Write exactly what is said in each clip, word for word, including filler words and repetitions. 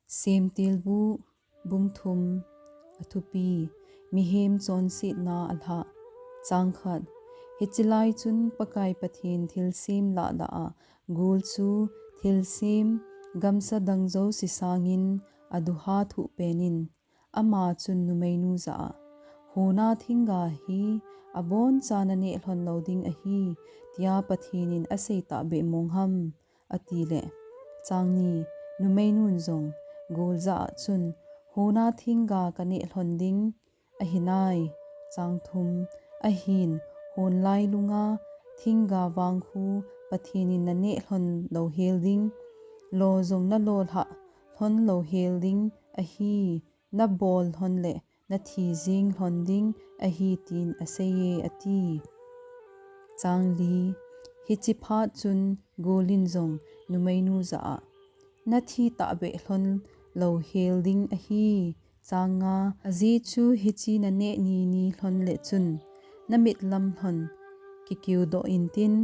Semtilbu bung thum. A thupi: Mihem chonsetna alhah. Chang khat. Hiche lai chun Pakai Pathen thilsem lahlah a gul chu thilsem gamsa dang jouse sangin aduha thuh penin, ama chun numeinu jah a, "Hona thingga hi abonchan naneh lhon lou ding ahi, tia Pathen in asei tahbeh mong ham?" ati le. Chang ni. Numeinun jong gul jah a chun, "Hona thingga kaneh lhon ding ahi nai." Chang thum. Ahin, hon lailunga thingga vang khu Pathen in naneh lhon louhel ding, lo jong nalo lhah lhon louhel ding ahi, nabol lhon le nathi jing lhon ding ahi, tin aseiye, ati. Chang li. Hiche phat chun gul in jong numeinu jah a, "Nathi tahbeh lhon louhel ding ahi." Chang nga. Ajeh chu hiche naneh nini lhon le chun, namit lam lhon kikiu doh intin,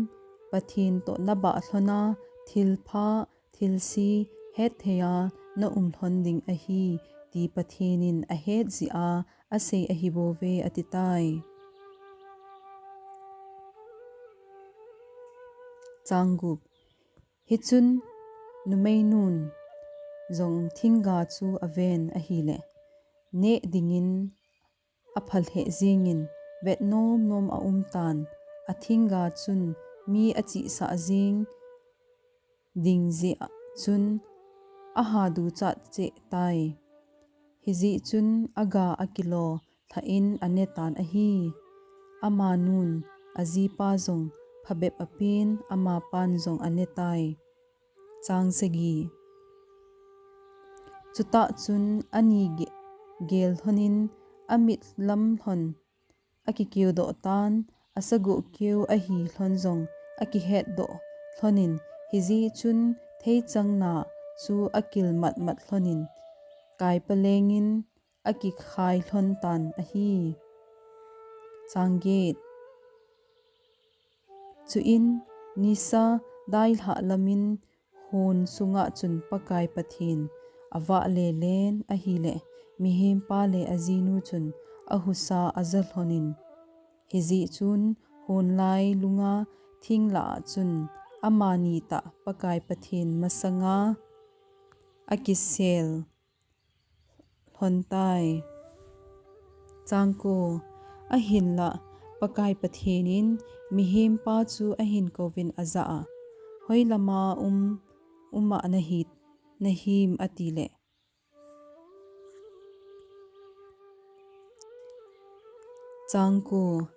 Pathen toh nabah lhon a, thilpha, thilse hetthei a naum lhon ding ahi, ti Pathen in ahet jeh a asei ahi bouve, ati tai. Chang gup. Hichun numeinun jong thingga chu aven ahile, neh dingin aphal heh jingin, vet nom nom aum tan, athingga chun mi achihsah jing ding jeh chun aha duchat cheh tai. Hijeh chun aga akilo lhah in ane tan ahi. Amanun ajipa jong phabep apen, amapan jong ane tai. Chang sagi. Chutah chun ani ge-, gel lhonin amit lam lhon akikiu doh tan, asaguh kiu ahi lhon jong akihet doh lhonin, hijeh chun theichang na chu akil matmat lhonin, kaipalengin akikhai lhon tan ahi. Chang get. Chuin nisa dailhah lamin hon sunga chun Pakai Pathen avah lelen ahile, mihempa le ajinu chun ahusa aja lhonin, hijeh chun hon lailunga thing lah a chun amani tah Pakai Pathen masanga akisel lhon tai. Chang ko. Ahinlah Pakai Pathen in mihempa chu ahin kouvin ajah a, "Hoilama um, uma nahi, nahim?" ati le. Chang ko.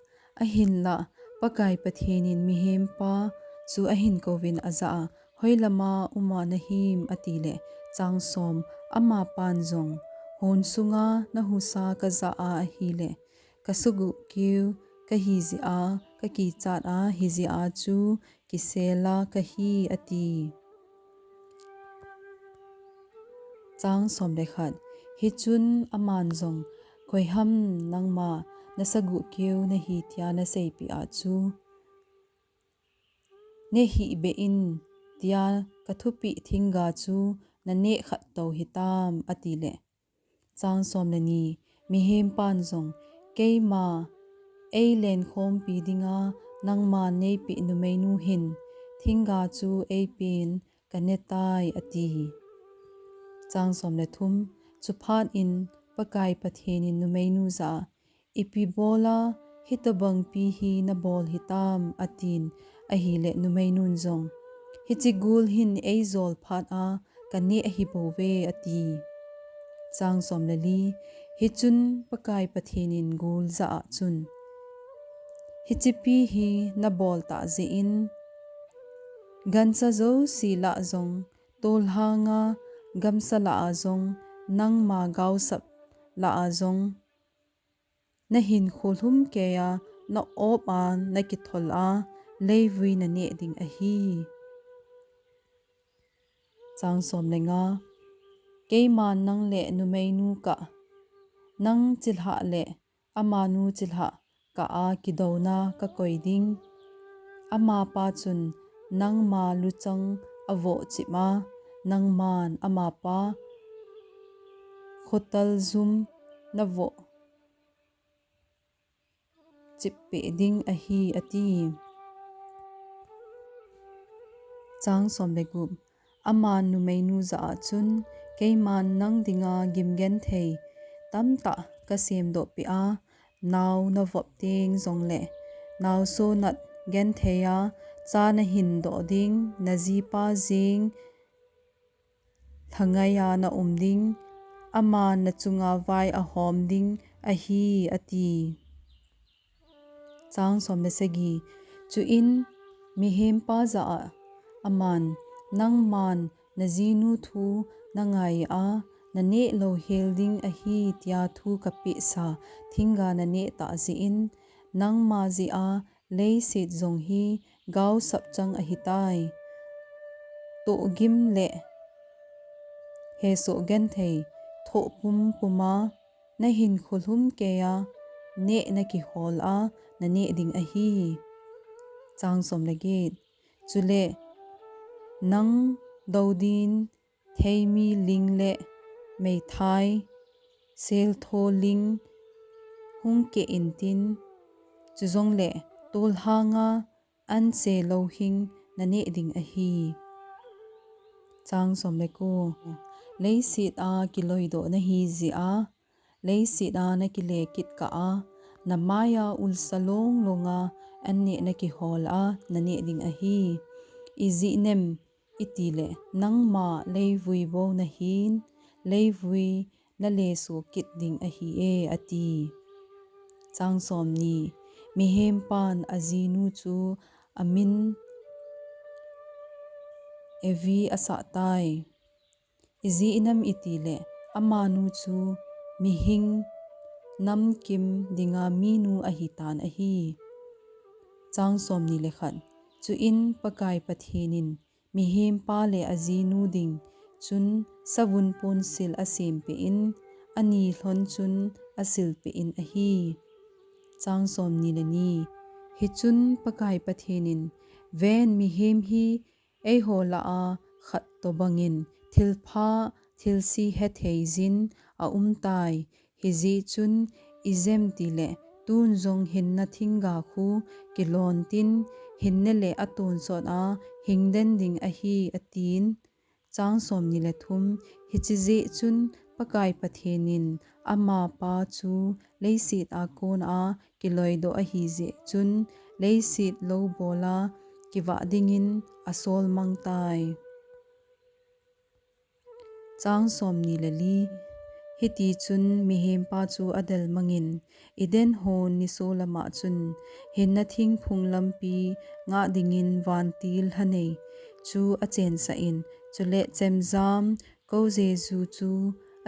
Ahinlah Pakai Pathen in mihempa chu ahin kouvin ajah a, "Hoilama uma nahim?" ati le. Chang som. Amapan jong, "Hon sunga nahusa kajah a ahile, kasaguh kiu kahi jeh a, kakichat a, hijeh a chu kisela kahi," ati. Chang som le khat. Hichun aman jong, "Koiham nangma nasaguh kiu nahi tia naseipeh a chu, nehih beh in tia kathupeh thingga chu naneh khat tou hitam?" ati le. Chang som le ni. Mihempan jong, "Keima eilenkhompi dinga nangman neipeh numeinu hin thingga chu eipen kane tai," ati. Chang som le thum. Chuphat in Pakai Pathen in numeinu jah a, "Ipi bola hitobangpi hi nabol hitam?" atin ahile, numeinun jong, "Hiche gul hin eijol phat a kaneh ahi bouve," ati. Chang som le li. Hichun Pakai Pathen in gul jah a chun, "Hichepi hi nabol tah jeh in, gancha jouse lah jong, tolhanga gamsa lah a jong, nangma gaosap lah a jong, nahinkho lhumkeiya na-op a nakithol a, leivui naneh ding ahi." Chang som le nga. "Keiman nang le numeinu kah, nang chilhah le amanu chilhah kah a kidouna kakoi ding. Amapa chun nangma luchang avoh chip a, nangman amapa khotal jum navoh chippeh ding ahi, ati. Chang som le gup. Aman numeinu jah a chun, keiman nang dinga gim genthei tamtah kasemdoh peh a, nao navop teng jongle, naoso nat genthei a, cha nahin doh ding, najipa jeng lhangai a naum ding, aman nachunga vai ahom ding ahi, ati. Chang som le sagi. Chuin mihempa jah a aman, nangman najinu thu nangai a, naneh louhel ding ahi, tia thu kapehsa thingga naneh tah jeh in, nangma jeh a leiset jong hi gaosap chang ahitai. Tohgim le hesoh genthei thoh pumpum a, nahinkho lhumkei a neh nakihol a, naneh ding ahi. Chang som le get. Chule nang doudin theimi ling le meithai seltho ling hung keh intin, chujongle tolhanga anche louhing naneh ding ahi. Chang som le ko. Leiset a kiloidoh nahi jeh a, leiset a nakile kit kah a, namai a ulsa longlong a anneh nakihol a, naneh ding ahi. Ijeh inem itile, nangma leivui bou nahin, leivui naleso kit ding ahi e, ati. Chang som ni. Mihempan ajinu chu amin Evi asah tai. Ijeh inem itile, amanu chu mihing namkim dinga minu ahitan ahi. Chang som ni le khat. Chuin Pakai Pathen in mihempa le ajinu ding chun savun ponsil asempeh in, ani lhon chun asilpeh in ahi. Chang som ni le ni. Hichun Pakai Pathen in, ven, mihem hi eiho lah a khat tobangin thilpha thilse hethei jin aumtai. Hijeh chun ijem tile, tun jong hinna thingga khu kilon tin, hinna le atonsot a hingden ding ahi, atin. Chang som ni le thum. Hiche jeh chun Pakai Pathen in amapa chu leiset a kon a kiloidoh ahi jeh chun, leiset lou bol a kivah dingin asol mang tai. Chang som ni le li. Hiti chun mihempa chu adel mangin, Eden hon niso lama chun hinna thingphung lampi ngah dingin vantil lhanei chu achensah in, chule chemjam kou jeju chu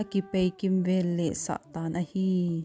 akipei kimvel lehsah tan ahi.